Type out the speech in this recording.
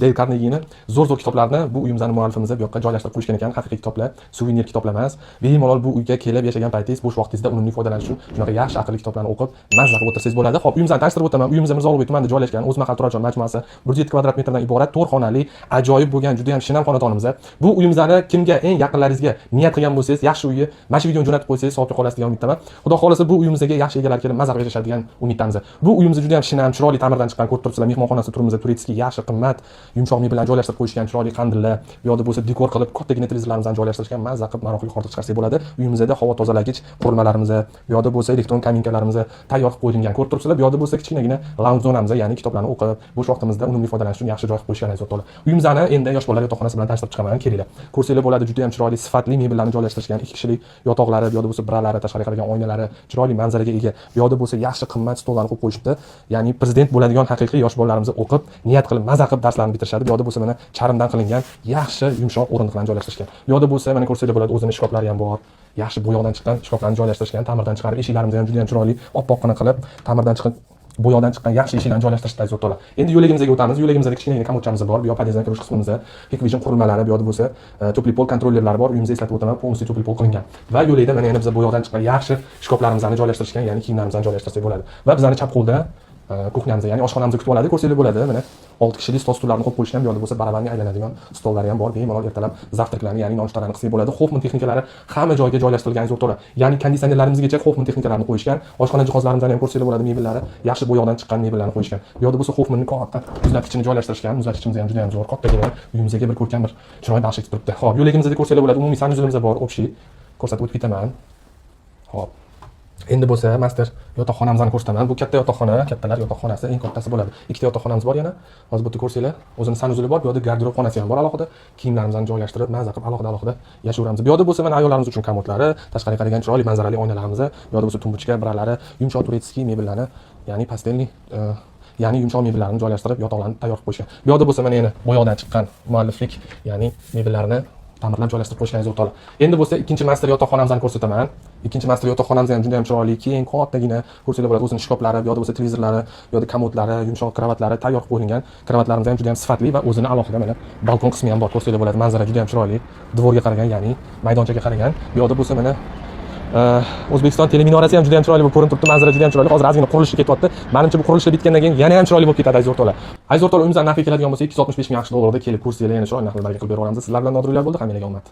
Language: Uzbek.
Deyl Karnegini zo'r zo'r kitoblarni bu uyimizni muallifimiz bu yoqqa joylashtirib qo'yishgan ekan. Haqiqiy kitoblar, suvenir kitoblar emas. Bemalol bu uyga kelib yashagan paytingiz, bo'sh vaqtingizda unumli foydalanish uchun shunaqa yaxshi, aqlli kitoblarni o'qib, mazza qilib o'tirsangiz bo'ladi. Xo'p, uyimizni tanishtirib o'taman. Uyimiz Mirzo Ulug'bek tumanida joylashgan O'zmahal turar joy majmuasi, 107 kvadrat metrdan iborat to'rt xonali, ajoyib bo'lgan, juda ham shinam xonadonimiz. Bu uyimizni kimga, eng yaqinlaringizga niyat qilgan bo'lsangiz, yaxshi uyni mana shu videoni jo'natib qo'ysangiz, savobga qolasiz degan umiddaman. Xudo xohlasa, bu uyimizga yaxshi egalar kelib, maza qilib yashashadi degan umiddamiz. Bu uyimiz juda ham shinam, chiroyli ta'mirdan chiqqan, ko'rib turibsizlar, mehmonxonasi turimiz турецкий, yaxshi, qimmat, yumshoq mebellarni joylashtirib qo'yishgan, chiroyli qandillar, bu yoqda bo'lsa dekor qilib, kattagina televizorlarimizni joylashtirishgan, mazza qilib maroqli hordiq chiqarsak bo'ladi. Uyimizda havo tozalagich qurilmalarimiz, bu yoqda bo'lsa elektron kaminkalarimiz tayyor qilib qo'yilgan. Ko'rib turibsizlar, bu yoqda bo'lsa kichkinagina lounge zonamiz, ya'ni kitoblarni o'qib, bo'sh vaqtimizda unumli foydalanish uchun yaxshi joy qilib qo'yishgan, aziz o'rtoqlar. Uyimizni endi yosh bolalar yotoqxonasi bilan tanishtirib chiqaman, kelinglar. Ko'rsanglar bo'ladi, juda ham chiroyli, sifatli mebellarni joylashtirishgan, ikki kishilik yotoqlari, bu yoqda bo'lsa bralari, tashqariga qaragan oynalari, chiroyli manzaraga ega. Bu yoqda bo'lsa yaxshi, qimmat stollarni qo'yib qo'yishibdi. Ya'ni prezident bo'ladigan haqiqiy yosh bolalarimiz o'qib, niyat qilib, maza qilib darslarni bitirishadi. Bu yoqda bo'lsa mana charmdan qilingan yaxshi yumshoq o'rindiqlarni joylashtirishgan. Bu yoqda bo'lsa mana ko'rsanglar bo'ladi, o'zini shkaflari ham bor. Yaxshi bo'yoqdan chiqqan shkaflarni joylashtirishgan, ta'mirdan chiqarib, eshiklarimiz ham juda ham chiroyli, oppoqqina qilib, ta'mirdan chiqib, bo'yoqdan chiqqan yaxshi eshiklarni joylashtirishdi, aziz o'rtoqlar. Endi yo'lagimizga o'tamiz. Yo'lagimizda kichkinagina komodchamiz bor. Bu yoq podyezddan kirish qismimizda Hikvision qurilmalari, bu yoqda bo'lsa тёплый пол kontrollerlari bor. Uyimizda, eslatib o'taman, полностью тёплый пол qilingan. Va yo'lakda mana yana biza bo'yoqdan chiqqan yaxshi shkaflarimizni joylashtirishgan, ya'ni kiyimlarimizni joylashtirsak bo'ladi. Va bizani chap qo'lda кухня miz, ya'ni oshxonamizni kutib oladi. Ko'rsanglar bo'ladi, mana 6 kishilik stol, stullarni qo'yib qo'yishgan. Bu yoqda bo'lsa барабанный aylanadigan stollari ham bor. Bemalol ertalab завтрак larni, ya'ni nonushtalarni qilsak bo'ladi. Hoffman texnikalari hamma joyga joylashtirilgan, aziz o'rtoqlar. Ya'ni konditsionerlarimizgacha Hoffman texnikalarini qo'yishgan. Oshxona jihozlarimizni ham ko'rsanglar bo'ladi, mebellari yaxshi bo'yoqdan chiqqan mebellarni qo'yishgan. Bu yoqda bo'lsa Hoffmanni katta muzlatgichini joylashtirishgan. Muzlatgichimiz ham juda ham zo'r, kattagina, uyimizga bir ko'rkam, bir chiroy baxsh etib turibdi. Xo'p, yo'lagimizda ko'rsanglar bo'ladi, umumiy санузел imiz bor, общий ko'rsatib o'tib ketaman. Xo'p. Endi bo'lsa master yotoqxonamizni ko'rsataman. Bu katta yotoqxona, kattalar yotoqxonasi, eng kattasi bo'ladi. Ikkita yotoqxonamiz bor yana. Hozir bu yerda ko'rsanglar, o'zini санузел i bor, bu yoqda garderob xonasi ham bor alohida. Kiyimlarimizni joylashtirib, maza qilib alohida alohida yashayveramiz. Bu yoqda bo'lsa mana ayollarimiz uchun komodlari, tashqariga qaragan chiroyli manzarali oynalarimiz, bu yoqda bo'lsa tumbuchka, bralari, yumshoq турецкий mebellarni, ya'ni постельный, ya'ni yumshoq mebellarni joylashtirib, yotoqlarni tayyor qilib qo'yishgan. Bu yoqda bo'lsa mana yana bo'yoqdan chiqqan mualliflik, ya'ni mebellarni ta'mirlab joylashtirib qo'yishgan, aziz o'rtoqlar. Endi bo'lsa ikkinchi master yotoqxonamizni ko'rsataman. Ikkinchi master yotoqxonamiz ham juda ham chiroyli, keng, kattagina, ko'rsanglar bo'ladi, o'zini shkaflari, bu yoqda bo'lsa televizorlari, bu yoqda komodlari, yumshoq kravatlari tayyor qilib qo'yilgan. Kravatlarimiz ham juda ham sifatli va o'zini alohida mana balkon qismi ham bor, ko'rsanglar bo'ladi. Manzara juda ham chiroyli. Двор ga qaragan, ya'ni maydonchaga qaragan. Bu yoqda bo'lsa mana O'zbekiston teleminorasi ham juda ham chiroyli bo'lib ko'rinib turibdi. Manzara juda ham chiroyli. Hozir ozgina qurilishi ketyapti. Manimcha, bu qurilishlar bitgandan keyin yana ham chiroyli bo'lib ketadi, aziz o'rtoqlar. Aziz o'rtoqlar, uyimizdan narxiga keladigan bo'lsa, 265 ming AQSh dollarida kelib ko'rsanglar, yana chiroyli narxlarga qilib bera olamiz. Sizlar bilan Nodir Uylar bo'ldi, hammanglarga omad.